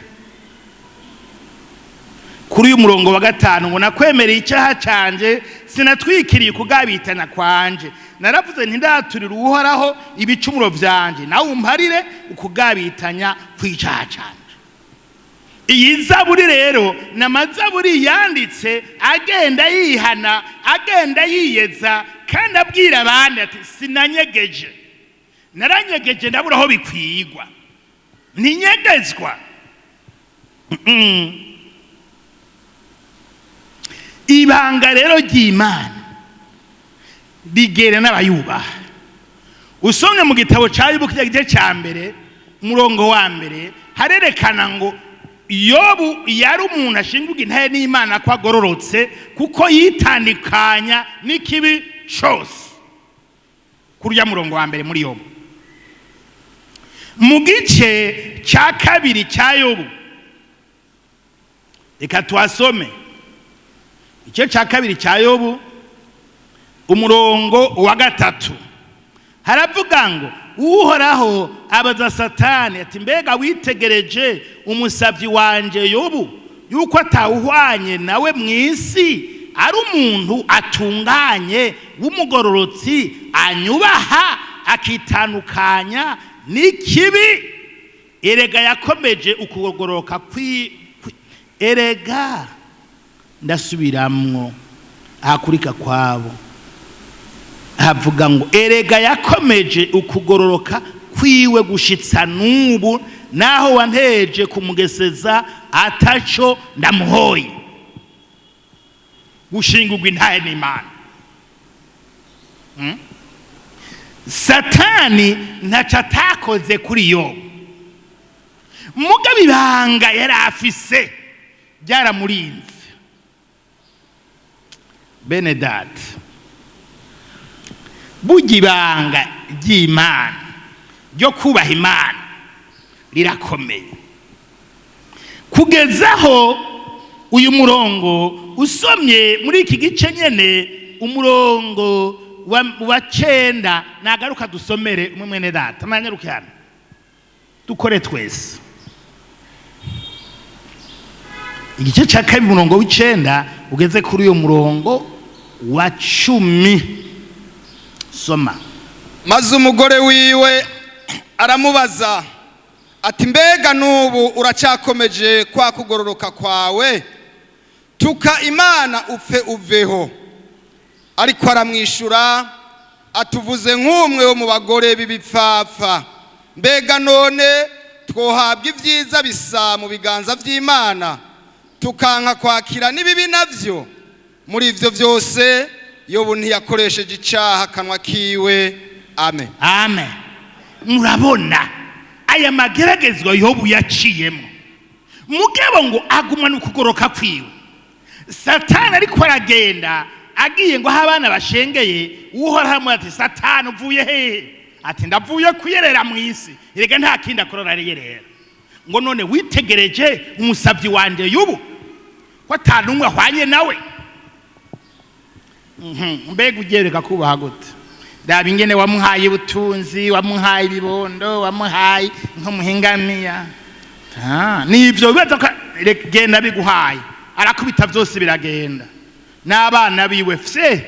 kuri uyu murongo wa 5 ngo: "Nakwemereye icyaha canje, sinatwikiriye kugabitana kwanje. Naravuze nti: Ndaturira Uhoraho ibicumuro vyanje, nawe umparire ukugabitanya kw'icyaha canje." Iyi zaburi rero ni amazaburi yanditse agenda yihana, agenda yiyeza, kandi abwira abandi ati: "Sinanyegeje, naranyegeje, ndabura aho bikwigwa, ntinyegezwa." Ibanga rero ry'Imana rigera n'abayubaha. Usomye mu gitabo cya Yobu, kirya gice cya 1, umurongo wa 1, harerekana ngo Yobu yari umuntu ashingurwa intahe n'Imana ko agororotse, kuko yitandukanya n'ikibi cyose. Kuri urya murongo wa 1 muri Yobu. Mu gice cya 2 cya Yobu, reka tuhasome, igice cya 2 cya Yobu, umurongo wa 3, haravuga ngo: Uhoraho abaza Satani ati: "Mbega witegereje umusabyi wanje Yobu, yuko atawuhwanye nawe mu isi, ari umuntu atunganye w'umugororotsi, anyubaha, akitandukanya n'ikibi? Erega yakomeje ukugororoka kwi." Erega ndasubiramwo ahakurika kwabo, havuga ngo: "Erega yakomeje ukugororoka kwiwe gushitsa n'ubu, naho wanteje kumugeseza ataco ndamuhoye." Gushingurwa intahe n'Imana. Satani ntaco atakoze kuri Yobu, mugabo ibanga yari afise ryaramurinze. Bene data, burya ibanga ry'Imana ryo kubaha Imana rirakomeye. Kugezaho uyu murongo usomye muri iki gice nyene, umurongo wa 9, nagaruka dusomere umwe. Mwene data, nanyaruke hano, dukore twese. Igice cya 2, umurongo w'9 ugeze kuri uyu murongo wa 10, soma. Maze umugore wiwe aramubaza ati: "Mbega n'ubu uracyakomeje kwa kugororoka kwawe? Tuka Imana upfe uveho." Ariko aramwishyura atuvuze nk'umwe wo mu bagore b'ibipfapfa. Mbega none twohabwa ibyiza bisa mu biganza by'Imana, tukanka kwakira n'ibibi nabyo? Muri ibyo byose Yobu ntiyakoresheje icyaha akanwa kiwe. Amen. Amen. Murabona aya mageragezwa Yobu yaciyemo, mugabo ngo agumana ukugoroka kwiwe. Satani ariko aragenda agiye ngo aho abana bashengeye, Uhoraho ati: "Satani, uvuye hehe?" Ati: "Ndavuye kuyerera mu isi." Erega nta kindi akorora, ariyerera. Ngo: "None witegereje umusabyi wanje Yubu, ko atanumwe ahwanye nawe?" Mbega ugereka kubaha gute? Raba ingene wamuhaye ubutunzi, wamuhaye ibibondo, wamuhaye nk'umuhingamiya. Nivyo bibaza ko genda biguhaye, arakubita byose biragenda, n'abana biwe fye.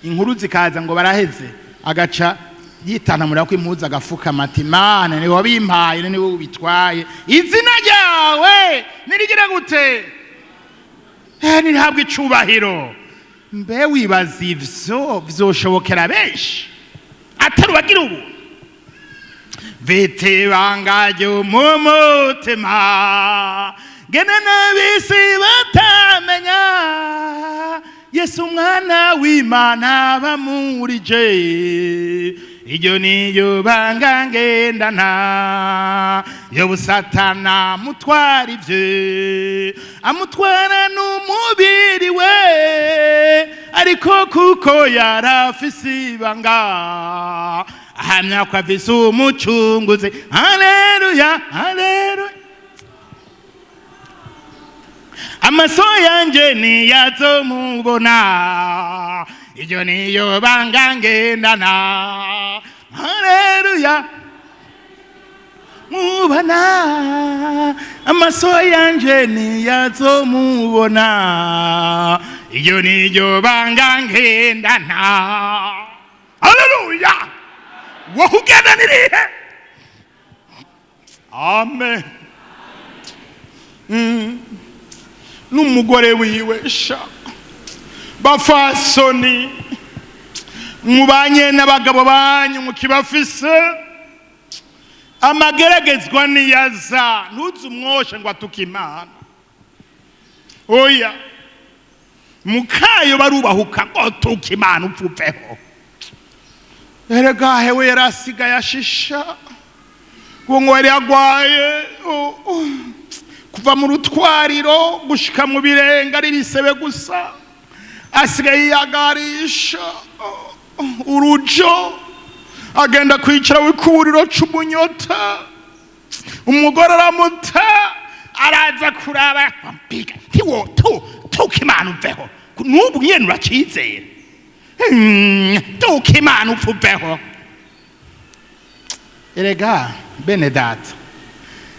Inkuru zikaza ngo baraheze, agaca yitanamura ko impuzu, agafukama ati: "Mana, ni wabimpaye, ni wowe ubitwaye, izina ryawe nirigira gute? Nirihabwa icubahiro." Mbe wibaza ivyo vyoshobokera benshi atari ubagira ubu vite ibanga ryo mu mutima, ngene n'abisi batamenya? Yesu umwana w'Imana bamurije, iryo niyo banga ngendana. Yobu Satana amutwara ivye, amutwara n'umubiri we. Ariko kuko yarafise ibanga, ahamya ko afise umucunguzi. Haleluya, haleluya. Amaso yanje ntiyazomubona, iryo niyo banga ngendana. Haleluya. Mubona, amaso yanje ntiyazomubona, iryo niyo banga ngendana. Haleluya. Wowe ugenda nirihe? Amen. N'umugore wiwe sha, bafasoni mubanye n'abagabo banyu mukibafise, amageragezwa niyaza, ntuze umwoshe ngo atuke Imana. Oya, mukayo barubahuka ngo tuke Imana upfupfeho. Erega hewe yarasigaye ashisha ngo yari agwaye kuva mu rutwariro gushika mu birenga ari bisebe gusa, asigaye yagarisha urujo, agenda kwicara wikuburiro c'umunyota. Umugore aramuta, araza kuraba mbiga ntiwo tuka Imana uveho. N'ubu nyene uracizera, tuka Imana upfa uveho. Erega bene data,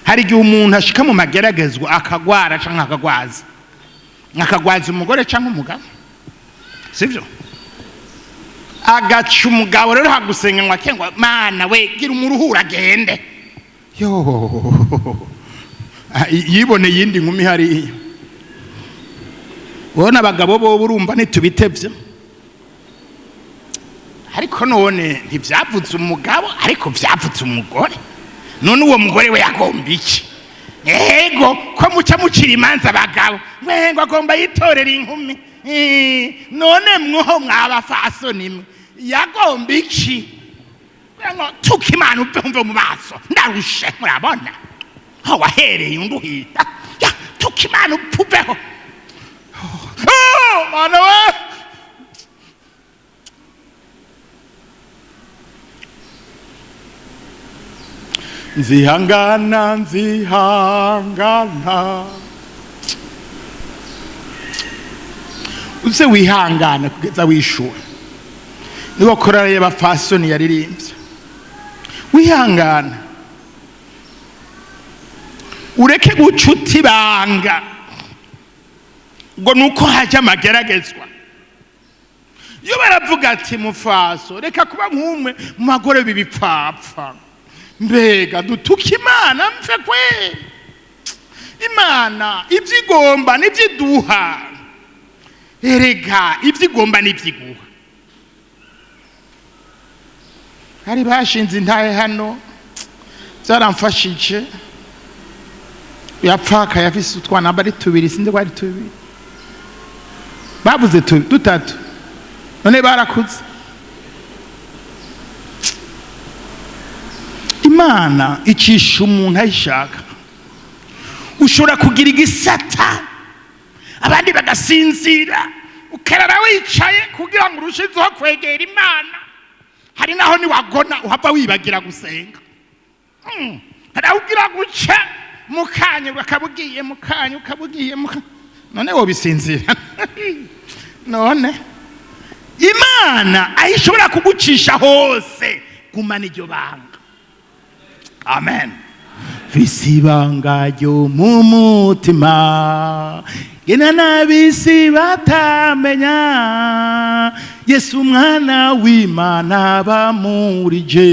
hari igihe umuntu ashika mu mageragezwa akagwara canke akagwaza, akagwaza umugore canke umugabo, sivyo? Agaca umugabo rero hagusenga ngo akengwa Mana we gira umuruhura agende. Yo, yibone yindi nkumi hariya. Ubona abagabo bo urumva ntitubitevye, ariko none ntivyavuze umugabo, ariko vyavuze umugore. None uwo mugore we yagomba iki? Ego ko muca mucira imanza abagabo ngo agomba yitorera inkumi. None mwoho mwabafasoni mwe yagomba iki? Ngo tuka Imana upfe mve mu maso ndarushe. Murabona aho wahereye unduhita, tuka Imana upfe uveho. Oh, Mana we. Nzihangana, nzihangana. Uze wihangana kugeza wishura. Niwo korali y'abafasoni yaririmbye. Wihangana, ureke gucuta ibanga ngo nuko hajya amageragezwa. Iyo baravuga ati mufaso reka kuba nk'umwe mu bagore b'ibipfapfa, mbega dutuke Imana mfe kwe. Imana ibyo igomba n'ibyo iduha, erega ibyo igomba n'ibyo iguha. Hari bashinze intahe hano, byaramfashije. Yapfaka yafise utwana bari tubiri, sinzi ko ari tubiri, bavuze dutatu, none barakuze. Imana icisha umuntu ayishaka. Ushobora kugira igisata abandi bagasinzira, ukarara wicaye kugira ngo urushizeho kwegera Imana. Hari naho niwagona uhava wibagira gusenga. Hari aho ugira guca mukanya ukabugiye, mukanya ukabugiye, none wobisinzira. None Imana ayishobora kugucisha hose, gumana iryo banga. Amen. Mfise ibanga ryo mu mutima, gena n'ab'isi batamenya, Yesu umwana w'Imana bamurije,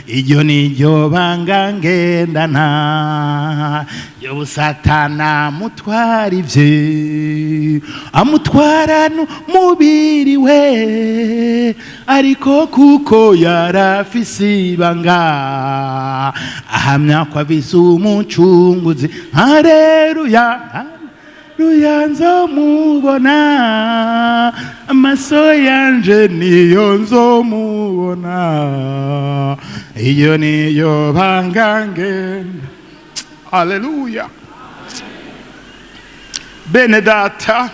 iryo ni ryo banga ngendana. Yobu Satana amutwara ivye, amutwara n'umubiri we, ariko kuko yarafise ibanga, ahamya ko afise umucunguzi. Haleluya, haleluya, nzomubona, amaso yanje niyo nzomubona, iyo niyo banga ngenda. Haleluya. Bene data,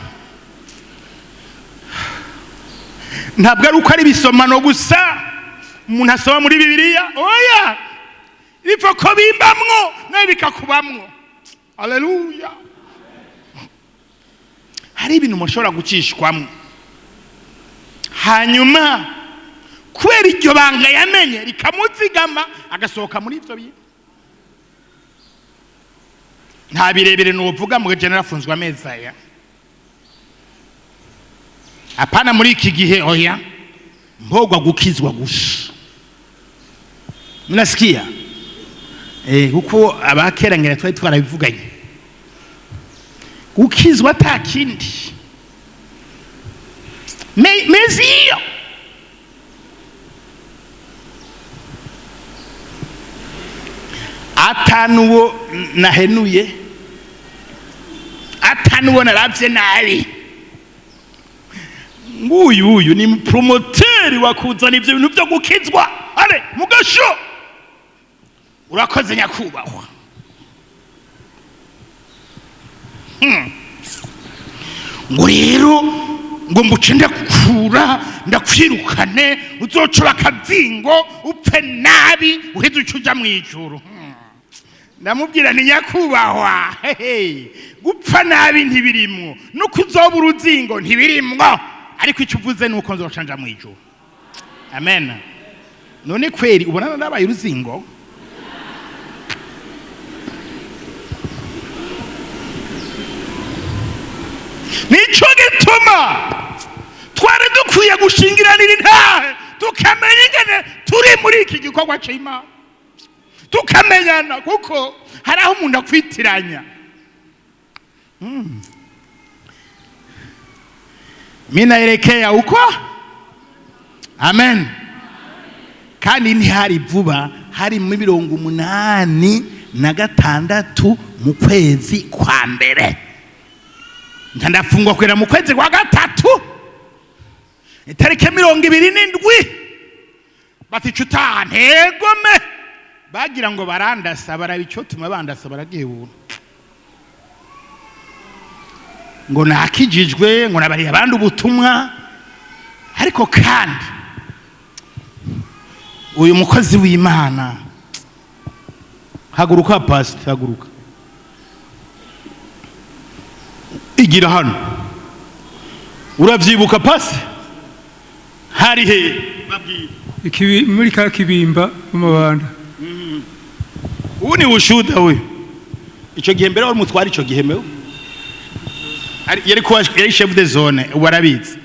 Ntabwo ari uko ari ibisomano gusa umuntu asoma muri Bibiliya, oya, bipfa ko bimbamwo nawe bikakubamwo. Aleluya! Hari ibintu mushobora gucishwamo, hanyuma kubera iryo banga yamenye rikamuzigama, agasohoka muri ibyo bintu. Nta birebire nuvuga mu general afunzwe amezi aya, apana muri iki gihe, oya, mpogwa gukizwa gusa. Mnasikia? Kuko abakera ngira twari twarabivuganye, gukizwa ata kindi. Meziyo atanuwo nahenuye, atanuwo naravye nabi. Nguyu uyu ni promoteri wakuzana ivyo bintu vyo gukizwa. Ale mugasho, urakoze nyakubahwa. Ngo rero ngo mbuce ndakukura, ndakwirukane, uzocura akazingo, upfe nabi, uheze uce uja mw'ijuru. Ndamubwira ni nyakubahwa, hehe, gupfa nabi ntibirimwo, no kuzoba uruzingo ntibirimwo, ariko icyo uvuze ni uko nzoca nja mw'ijuru. Amen. None kweri ubona narabaye uruzingo? Nico gituma twari dukwiye gushingiranira intahe, tukamenya ingene turi muri iki gikorwa c'Imana, tukamenyana, kuko hari aho umuntu akwitiranya. Mimi naelekea huko. Amen. Kandi ntihari vuba, hari muri 86 mu kwezi kwa mbere, ndafungwa kwera mu kwezi kwa gatatu itariki 27. Bati cuta ntegome, bagira ngo barandasa, baraba icyo tuma bandasa, baragihebura ngo nakijijwe, ngo nabariye abandi ubutumwa. Ariko kandi uyu mukozi w'Imana, haguruka pastor, haguruka, igira hano. Uravyibuka pasi hari he? Babwira. Ikibi muri ka kibimba mu mabanda. Ubu ni ushuda we. Ico gihe mbere wari umutwara, ico gihe mewe yari kuba yari chef de zone, ubu arabizi.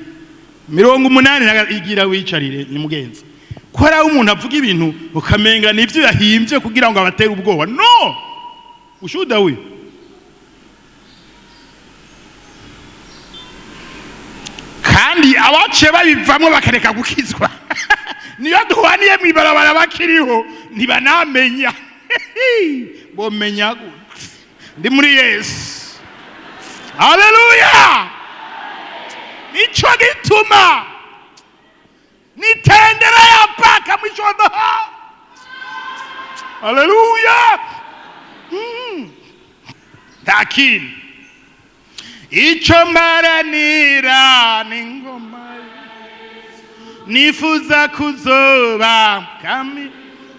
80 igira wicarire ni mugenzi. Ko hari aho umuntu avuga ibintu ukamenga nivyo yahimbye kugira ngo abatere ubwoba. No, ushuda we. Kandi abaciye babivamwo bakareka gukizwa, niyo duhaniye mw'ibarabara bakiriho ntibanamenya. Bomenya gute? Ndi muri Yesu. Haleluya! Nico gituma nitendelea mpaka mwisho wa dahari. Haleluya! Lakini ico maranira ni ngoma nifuza kuzoba kami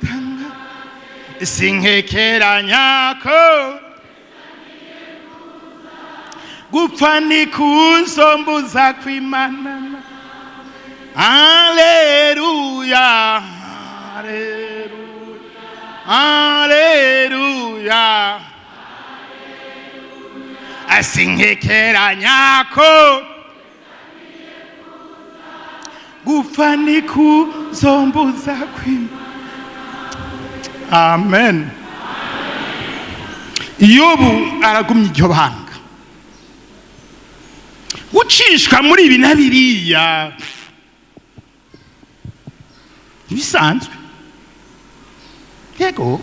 tanga, sinkekeranya ko gupfa ni kuzombuza kwimana. Haleluya, haleluya, haleluya. Asinkekeranya ko gupfa ni kuzombuza kwimana. Amen. Yobu aragumya iryo banga. Gucishwa muri ibi na biriya ntibisanzwe. Yego,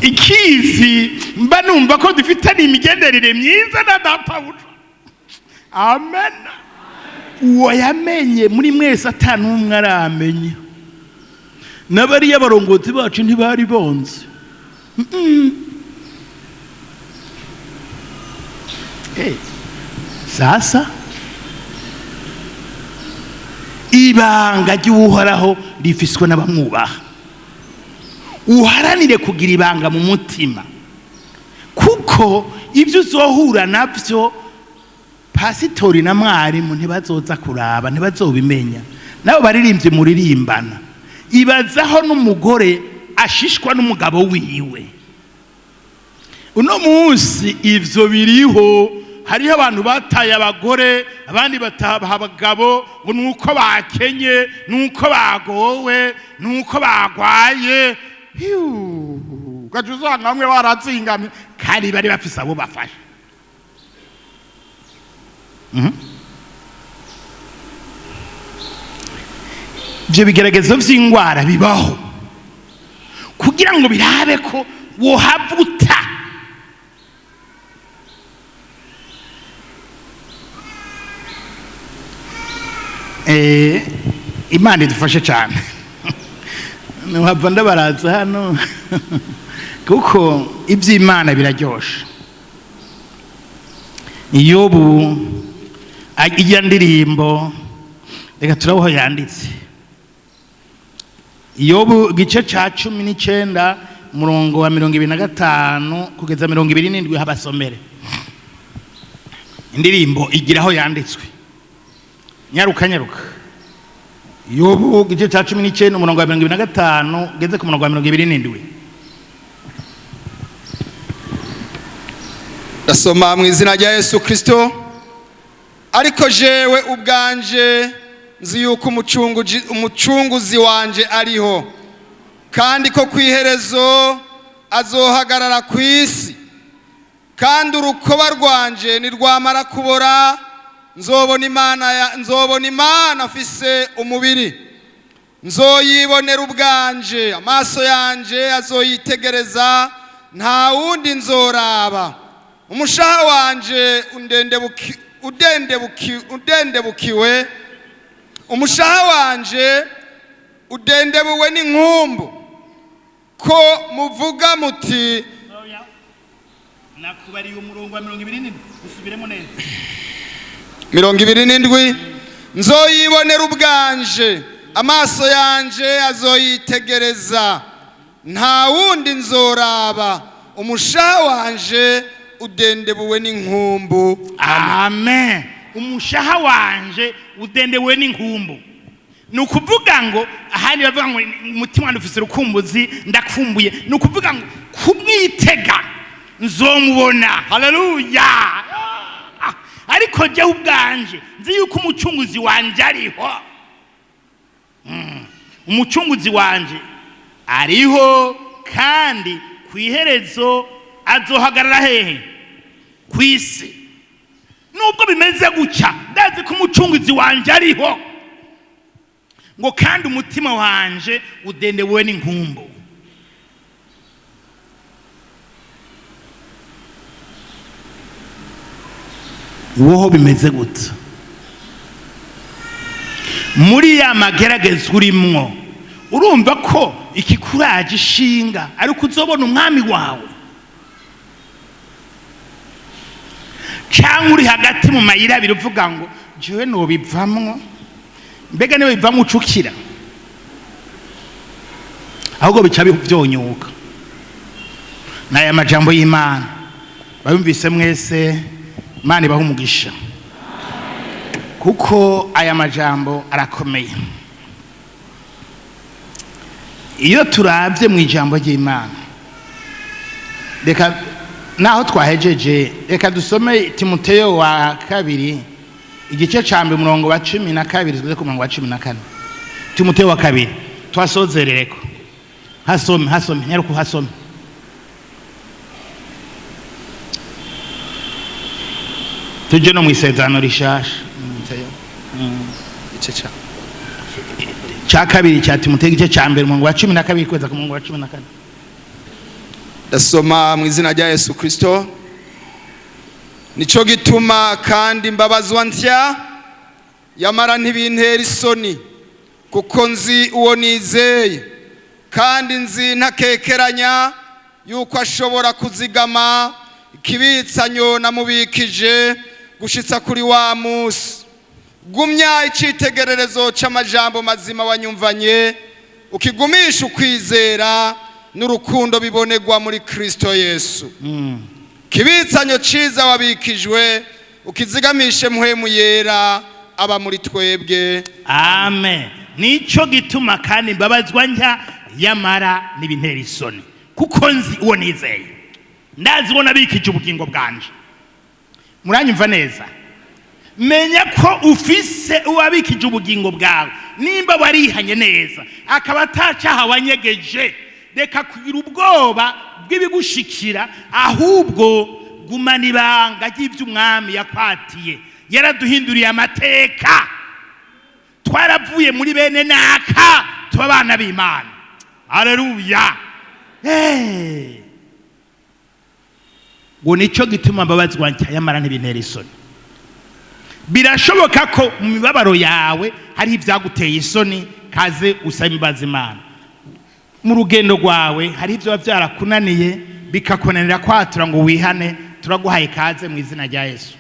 ikizi mba numva ko dufitanye imigenderanire myiza na databuja. Amen. Uwo yamenye muri mwese atanumwe aramenye, n'abariya barongozi bacu ntibari bonze. Sasa ibanga ry'Uhoraho rifiswe n'abamwubaha. Uharanire kugira ibanga mu mutima, kuko ibyo uzohura nabyo pasitori na mwarimu ntibazoza kuraba, ntibazobimenya. Nabo baririmbye muririmbana. Ibazaho n'umugore ashishwa n'umugabo wiwe. Uno munsi ivyo biriho, hariho abantu bataye abagore, abandi bataha abagabo, ngo nuko bakenye, nuko bagowe, nuko bagwaye. Ugaca usanga bamwe baratsingamye kandi bari bafise abo bafasha. Ivyo bigeragezo vy'ingwara bibaho kugira ngo birabe ko wohavuta. Imana idufashe cyane. Ntuhava ndabaraza hano kuko iby'Imana biraryoshe. Iyobu ijya ndirimbo, reka turabaho yanditse. Iyobu igice ca 19 umurongo wa 25 kugeza 27, habasomere indirimbo igira aho yanditswe. Nyaruka nyaruka. Yobu igice ca 19 umurongo wa 25 ugeze ku murongo wa 27. Ndasoma mu izina rya Yesu Kristo. Ariko jewe ubwanje nzi yuko umucunguzi wanje ariho, kandi ko kwiherezo azohagarara ku isi, kandi urukoba rwanje nirwamara kubora nzobona Imana afise umubiri, nzoyibonera ubwanje, amaso yanje azoyitegereza, nta wundi nzoraba. Umushaha wanje udendebukiwe, umushaha wanje udendebuwe n'inkumbu, ko muvuga muti. Nakubariye umurongo wa 27, usubiremo neza. 27. Nzoyibonera ubwanje, amaso yanje azoyitegereza, nta wundi nzoraba, umushaha wanje udendebuwe n'inkumbu. Amen. Umushaha wanje udendewe n'inkumbu. Ni ukuvuga ngo ahandi bavuga ngo umutima wanjye ufise urukumbuzi, ndakumbuye. Ni ukuvuga ngo kumwitega nzomubona. Haleluya. Ariko jyewe ubwanje nzi yuko umucunguzi wanje ariho. Umucunguzi wanje ariho, kandi ku iherezo azohagarara hehe? Ku isi. Nubwo bimeze gutya, ndazi ko umucunguzi wanje ariho, ngo kandi umutima wanje udendewe n'inkumbu. Woho bimeze gutya muri ya magerageza urimwo, urumva ko ikikuraje ishinga ariko uzobona umwami wawe, cyangwa uri hagati mu mayira abiri uvuga ngo jewe nobivamwo, mbega niwe bivamwo ucukira, ahubwo bica byonyuka. N'aya majambo y'Imana bayumvise mwese, Imana ibahe umugisha, kuko aya majambo arakomeye. Iyo turabye mu ijambo ry'Imana, reka naho twahejeje, reka dusome Timoteyo wa kabiri igice ca mbere umurongo wa 12 tugeze ku murongo wa 14. Timoteyo wa kabiri twasozerereko. Hasome, hasome, nyaruku hasome. Tuje no mw'isezerano rishasha. Igice ca kabiri cya Timoteyo igice ca mbere umurongo wa 12 kugeza ku murongo wa 14. Ndasoma mu izina rya Yesu Kristo. Nico gituma kandi mbabazwa ntya, yamara ntibintera isoni, kuko nzi uwo nizeye, kandi nzi ntakekeranya yuko ashobora kuzigama ikibitsanyo namubikije Gushitsa kuri wa musi, gumya icitegererezo c'amajambo mazima wanyumvanye, ukigumisha ukwizera n'urukundo bibonerwa muri Kristo Yesu. Kibitsanyo ciza wabikijwe ukizigamishe Mpwemu Yera aba muri twebwe. Amen. Nicyo gituma kandi mbabazwa njya, yamara n'ibintera isoni, kuko nzi uwo nizeye, ndazi uwo nabikije ubugingo bwanje. Muranyumva neza? Menya ko ufise uwabikije ubugingo bwawe. Nimba warihanye neza, akaba atacaha wanyegeje, reka kugira ubwoba bw'ibigushikira, ahubwo gumana ibanga ry'iby'umwami yakwatiye. Yaraduhinduriye amateka, twaravuye muri bene naka tuba abana b'Imana. Aleluya! Hey! Ngo nicyo gituma mbabazwa nshya, yamara ntibintera isoni. Birashoboka ko mu mibabaro yawe hari ibyaguteye isoni, kaze usaba imbabazi Imana. Mu rugendo rwawe hari ibyo biba byarakunaniye, bikakunanira kwatura ngo wihane. Turaguhaye ikaze mu izina rya Yesu.